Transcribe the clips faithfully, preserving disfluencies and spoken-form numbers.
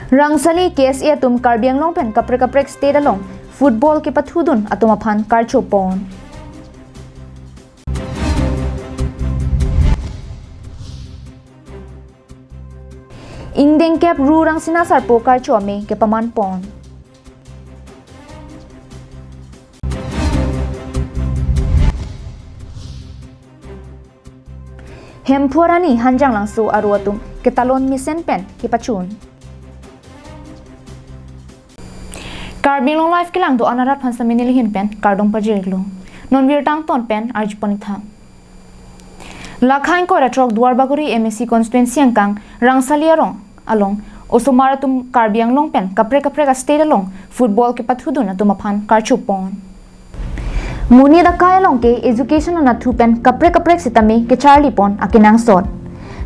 Rangsali K S A atum Karbi Anglong pen kaprek kaprek state along football kepathudun atum aphan karchopon. Ingdeng kep Ru Rangsina Sarpo karcho ame kepaman pon. Hemphu arni Hanjanglangso aro atum ketalon mesen pen kepachun. Karbi Anglong Live kelang do-an arat aphan sitame nelihin pen kardom pajirlo. Non birta angton pen arjupon itha. Lakha ingkoi ra throk Duarbagori M A C constituency angkang Rangsali arong along osomar atum Karbi Anglong pen kaprek kaprek a-state along football kepathudun atum aphan karchopon. Monit akai along ke education anathu pen kaprek kaprek sitame kecharlipon akenangsot.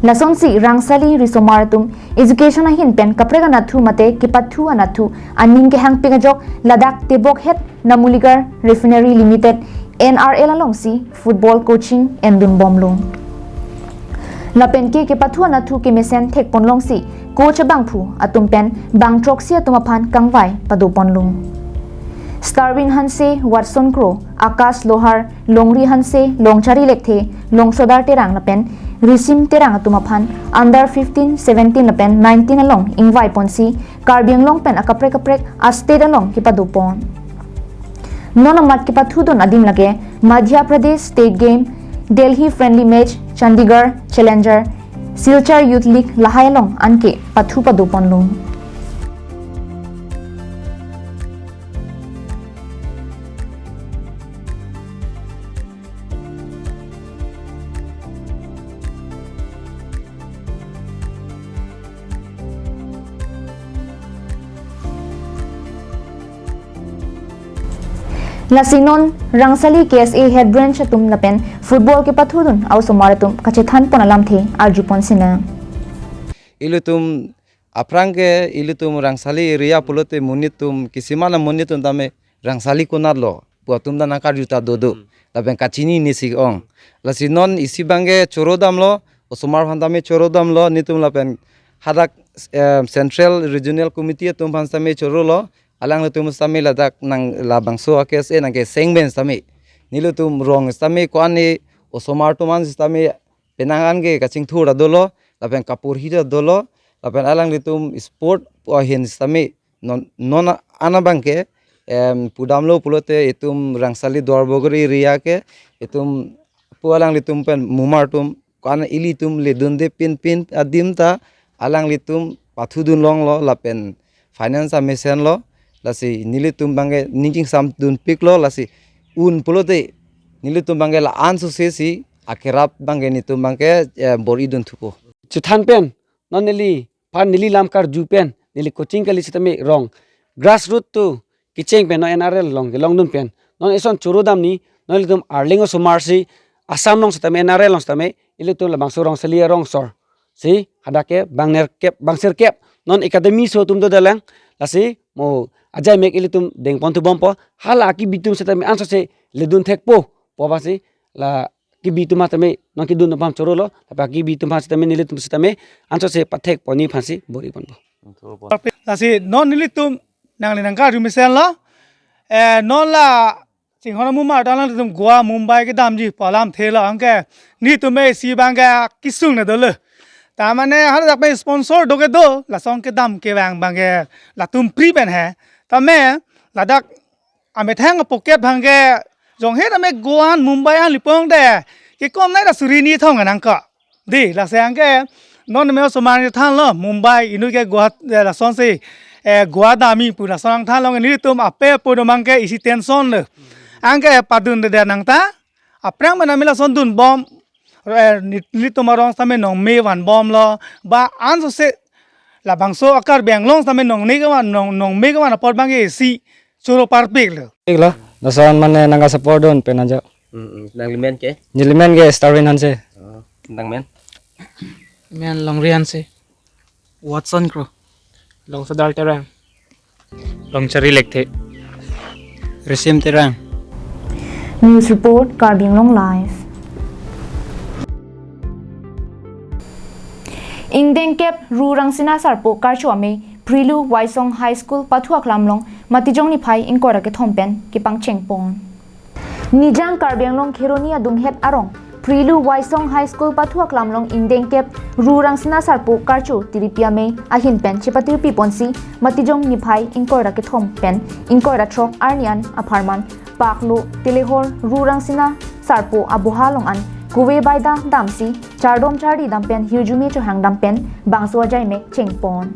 Lasonsi Rangsali risomar atum education ahin pen kaprek anathu mate kepathu anathu aning kehangpik ajok ladak Tebokhet Numaligarh Refinery Limited N R L alongsi football coaching endunbomlo. Lapen ke kepathu anathu kemesen thekponlongsi coach abangphu atum pen bang throksi atum aphan kangvai padoponlo. Starwin Hanse, Watson Kro, Akash Lohar, Longri Hanse, Longchari Lekthe, Longsodar Terang lapen Risim Terang atum aphan under fifteen, seventeen lapen nineteen along ingvaiponsi Karbi Anglong pen akaprek kaprek a-state along kepadopon. Non amat kepathudun adim lake Madhya Pradesh State Game, Delhi Friendly Match, Chandigarh Challenger, Silchar Youth League lahai along anke pathu padoponlo. Lasi non Rangsali K S A head branch atum lapen football kepathudun a-osomar atum kachethanpon alamthe arjupon sinang. Ilitum aphrang ke ilitum Rangsali area pulote monit atum kisima na monit atum tame Rangsali konat lo pu atum ta nangkarju ta dodo. Hmm. Lapen kachinine si ong. Lasi non isi abangke choro damlo, osomar aphan tame choro damlo, netum lapen hadak, eh, Central Regional Committee atum aphan tame chorolo, alanglitum tame ladak nang labangso a-K S A nangkeseng pen tame. Nelitum rong tame ko-an ne osomar atum an tame penang an ke kachingthur ta dolo, lapen kaporhi ta dolo, lapen alanglitum sport ahin tame non, non an abangke, em, pudamlo pulote itum Rangsali Duarbagori area ke, itum pu alanglitum pen mumar atum, ko-an ilitum ledunde pinpin adim ta, alanglitum pathudunlonglo, lapen finance amesenlo, lasi nelitum abangke ning kingsamdunpiklo, lasi un pulote nelitum abangke la-an suse si akerap abangke netum abangke, eh, bor-idunthupo. Chethan pen, non neli, phan neli lam karju pen, neli coaching kali sitame rong. Grassroot to kecheng pen non N R L along kelongdun pen. Non ison choro damji, non ilitum arleng osomar si, Assam along sitame N R L along sitame, ilitum labangso Rangsali arong sor. Si, hadak ke bang nerkep, bang sirkep, non academy so atum dodelang, lasi, mo, ajai mek ilitum dengponthubompo, hala kebi atum sitame ansose ledun thekpo, pu abangsi, la kebi atum tame, non kedun aphan chorolo, lapen kebi atum aphan sitame nelitum sitame, ansose pathekponji aphansi bor-iponpo. Lasi non nelitum nangli nangkarju mesenlo, eh, non la chinghon amumar ta alanglitum Goa, Mumbai kedamji pu alamthe lo, anke netum isi abangke kesung na dolo. Ta mane hadak pen sponsor do ke do, lason kedam kevang abangke latum pri pen he. Tame ladak amethang a-pocket abangke jonghet ame Goa an Mumbai an lipong de, kekom nai ta suri ni thong nangkok. Di, lasi anke non me osomar nangthanlo, Mumbai, inut ke Goa, eh, lasonsi, eh, Goa damji pu lason nangthanlo, netum ape apo do abangke isi tension lo. Anke padunde nangta, aphrang pen nami lason dunbom, eh, neli-, nelitum arong sitame nongme vanbomlo, ba ansose labangso a-Karbi Anglong sitame nongne kevan, nong, nongme kevan apot abangke isi choro parpiklo. Piklo, lason mane nangkasupport dun pen ajo. Hmm, hmm. Nangli men ke? Neli men ke Starwin Hanse. Oh, nang men? Men Longri Hanse. Watson Kro. Longsodar Terang. Longchari Lekthe. Risim Terang. News report, Karbi Anglong Live. Ingdeng kep Ru Rangsina Sarpo karcho ame Prilu Waisong High School pathu aklam along Matijong niphai ingkoi ra kethom pen kepangcheng pon. Nijang Karbi Anglong Kheroni adunghet arong Prilu Waisong High School pathu aklam along ingdeng kep Ru Rangsina Sarpo Karcho Tiripi Amei ahin pen chepatirpi ponsi Matijong niphai ingkoi ra kethom pen ingkoi ra throk arni an apharman paklo telehor Ru Rangsina Sarpo aboha along an kove baida damsi chardom chardi dam pen hirjume chohang dam pen bangso ajaimek chengpon.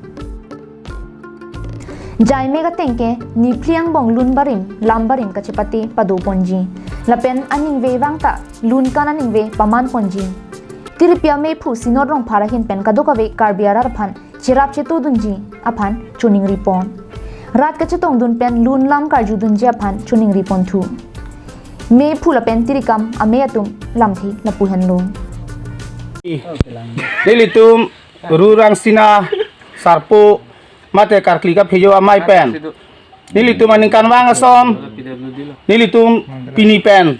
Jaimek ateng ke niphli angbong lun barim, lam barim kachepate pado ponji. Lapen aningve vang ta lun kan aningve paman ponji. Tiripi Amei phu Sinot Rongphar ahin pen kadokave Karbi arat aphan cherap chetodunji aphan choningri pon. Rat kachetongdun pen lun lam karjudunji aphan choningri ponthu. Mei phu lapen Tirikam amei atum lamthe lapu henlo. Nelitum Ru Rangsina Sarpo mate karkli kaphejo amei pen nelitum aningkanvang ason nelitum pini pen,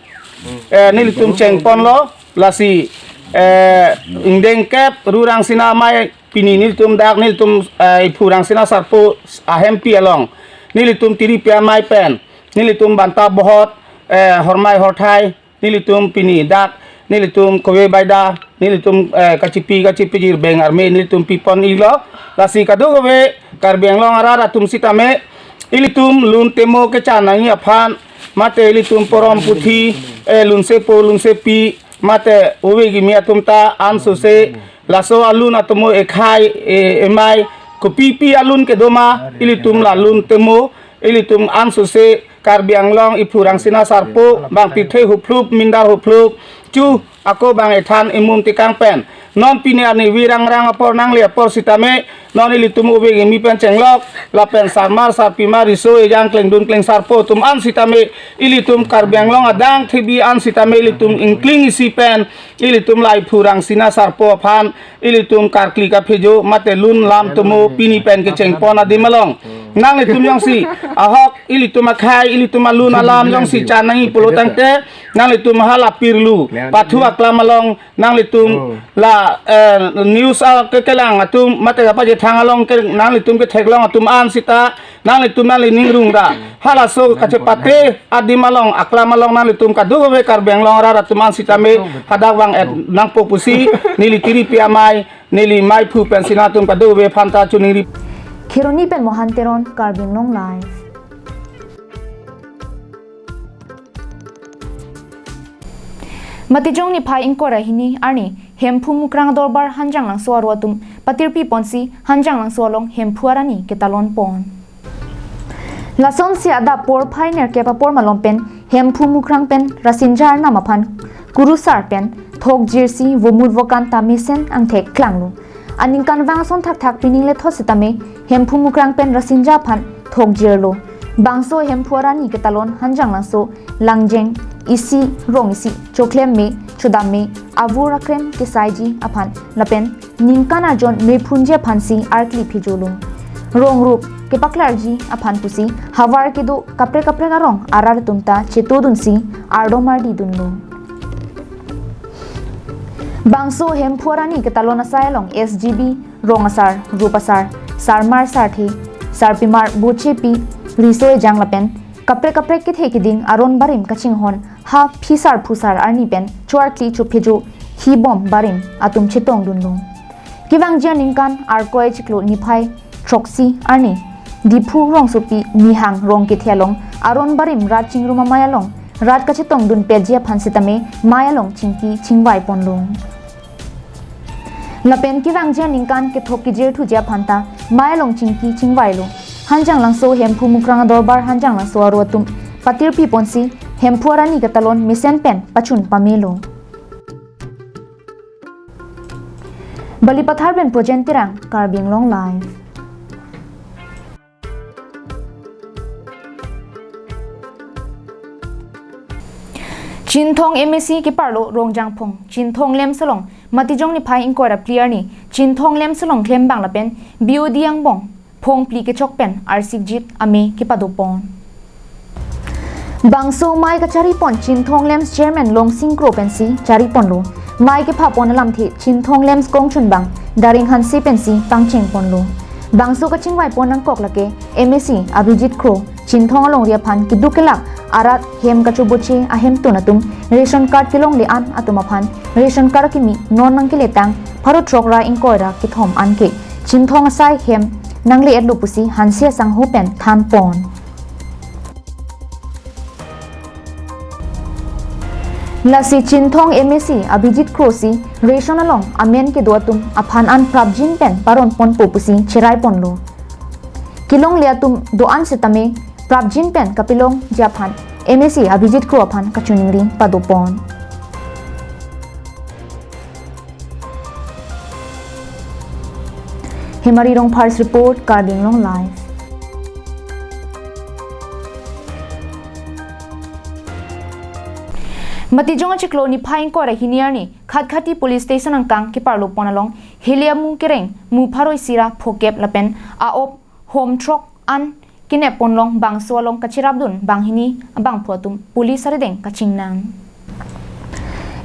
eh, nelitum chengponlo, lasi, eh, ingdeng kep Ru Rangsina amei pini nelitum dak nelitum, eh, iphu Rangsina Sarpo ahempi along nelitum Tiripi Amei pen nelitum banta bohot, eh, hormai horthai nelitum pini dak nelitum kove baida nelitum, eh, kachipi kachipi jirbeng arme nelitum pipon ilo, lasi kadokave Karbi Anglong arat atum sitame ilitum lun temo kechan nangji aphan mate ilitum porom puthi, eh, lunsepo lunsepi mate ove kimi atum ta ansose laso alun atomo ekhai, eh, emai kopipi alun kedo ma ilitum la lun temo ilitum ansose Karbi Anglong iphu Rangsina Sarpo bang pithe huplup mindar huplup chu ako bang ethan imum tikang pen non pini arni virang rang apor nangli apor sitame non ilitum ove kimi pen chenglok lapen sarmar sarpimar riso ejang klengdun klengsarpo atum an sitame ilitum Karbi Anglong adang thebi an sitame ilitum ingkling isi pen ilitum la iphu Rangsina Sarpo aphan ilitum karkli kaphejo mate lun lam tomo pini pen kechengpon adim along nanglitum jongsi ahok ilitum akhai ilitum alun alam jongsi chan nangji pulo tangte nanglitum hala pirlu pathu aklam along nanglitum la, eh, news a kekelang atum mate kapachethang along ke nanglitum ketheklong atum an sita nanglitum nangli ningrung ra halaso kachepate adim along aklam along nanglitum kadokave Karbi Anglong arat atum an sitame hadak vang-et nangpo pusi neli Tiripi Amei neli mei phu pensi nangtum kadokave aphanta choningri. Kheroni pen Mohan Teron, Karbi Anglong Live. Matijong niphai ingkoi ra hini arni Hemphu Mukrang Dorbar Hanjanglangso aro atum patirpi ponsi Hanjanglangso along Hemphu arani ketalon pon. Lasonsi adap porphai nerkep apor malom pen Hemphu Mukrang pen Rasinja arnam aphan kurusar pen thokjirsi vomut vokan ta mesen angthek klanglo. Aningkanvang ason thakthak pining lethot sitame Hemphu Mukrang pen Rasinja aphan thokjirlo. Bangso Hemphu arani ketalon Hanjanglangso langjeng isi rong isi choklem me chodam me avur akrem kesaiji aphan lapen ningkan arjon mephunji aphansi arkli phejolo. Rong rup kepaklarji aphan pusi havar kedo kaprek kaprek arong arat atum ta chetodunsi ardom ardi dunlo. Bangso Hemphu arani ketalon asai along S G B, rong asar, rup asar, sarmar sarthe, sarpimar bochepi, riso ejang lapen kaprek kaprek kethe keding aron barim kachinghon ha phisar phusar arni pen choarkli chophejo hi bom barim atum chetongdunlo. Kevangji aningkan Arkoi chiklo niphai throksi arni Diphu rongsopi Nihang rong kethe along aron barim rat chingrum amei along rat kachetongdun petji aphan sitame mei along chingki chingvai ponlo. Lapen kevangji aningkan kethok kejir thuji aphanta mei along chingki chingvailo. Hanjanglangso Hemphu Mukrang Dorbar Hanjanglangso aro atum patirpi ponsi Hemphu arani ketalon mesen pen pachun pamelo. Balipathar pen Projen Terang, Karbi Anglong Live. Chinthong M A C keparlo Rongjangphong Chinthong LAMPS along Matijong niphai ingkoi ra phli arni Chinthong LAMPS along klembang lapen B O D angbong phongphli kechok pen arsikjit amei kepado pon. Bangso mei kachari pon Chinthong LAMPS Chairman Longsing Kro pensi chari ponlo. Mei kepha pon alamthe Chinthong LAMPS kongchunbang Daring Hanse pensi pangcheng ponlo. Bangso kachingvai pon nangkok lake M A C Abhijit Kro, Chinthong alongri aphan keduk kelak arat hem kachoboche ahemtun atum ration card kelongle an atum aphan ration card kimi non nangkeletang pharo throk ra ingkoi ra kethom anke Chinthong asai hem nangle-etlo pusi hanse asangho pen than pon. Lasi Chinthong M A C Abhijit Kro si ration along amen kedo atum aphan an prapjin pen paron ponpo pusi cherai ponlo. Kelongle atum do-an setame prapjin pen kapelongji aphan M A C Abhijit Kro aphan kachiningri pado pon. Hemari Rongphar's report, Karbi Anglong Live. Matijong achiklo niphai ingkoi ra hini arni Khatkhati Police Station angkang keparlo pon along hile amu kereng mu pharo isi ra phokep lapen a-op hom throk an kenep ponlong bangso along kacherapdun banghini abangphu atum police arideng kachingnang.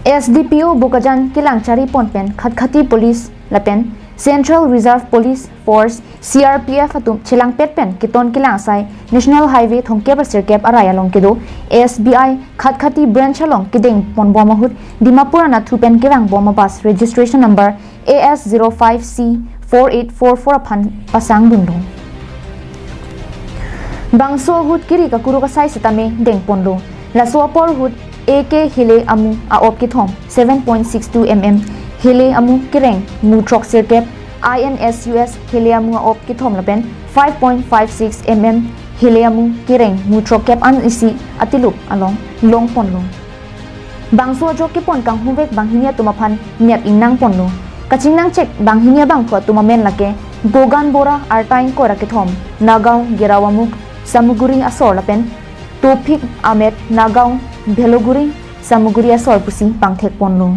S D P O Bokajan kelang chari pon pen Khatkhati Police lapen Central Reserve Police Force, C R P F atum chelangpet pen keton kelang asai National Highway thomkep ra sirkep arai along kedo S B I Khatkhati branch along kedeng ponbom ahut Dimapur anatthu pen kevang bom abus registration number A S zero five C four eight four four aphan pasangdunlo. Bangso ahut kiri kakuruk asai setame deng ponlo. Laso apor ahut A K hile amu a-op kethom seven point six two M M, hile amu kereng mu throk sirkep, I N S U S hile amu a-op kethom lapen five point five six M M hile amu kereng mu throkkep an isi atilup along long ponlo. Bangso ajok kepon kanghuvek banghini atum aphan nep ingnang ponlo. Kachingnang chek banghini abangphu atum amen lake Gogan Bora arta ingkoi ra kethom, Nagaon Gerao Amuk Samuguri asor lapen Tofik Ahmed Nagaon Bheloguri Samuguri asor pusi pangthek ponlo.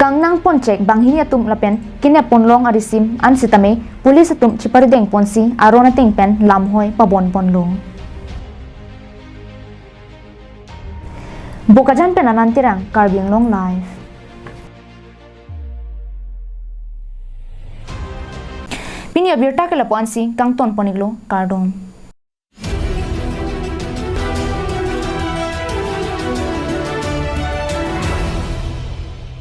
Kangnang pon chek banghini atum lapen kenep ponlong arisim an setame police atum cheparideng ponsi aron ateng pen lamhoi pabon ponlo. Bokajan pen Anand Terang, Karbi Anglong Live. Pini abirta ke lapu-ansi kangton pon-iklo, kardom.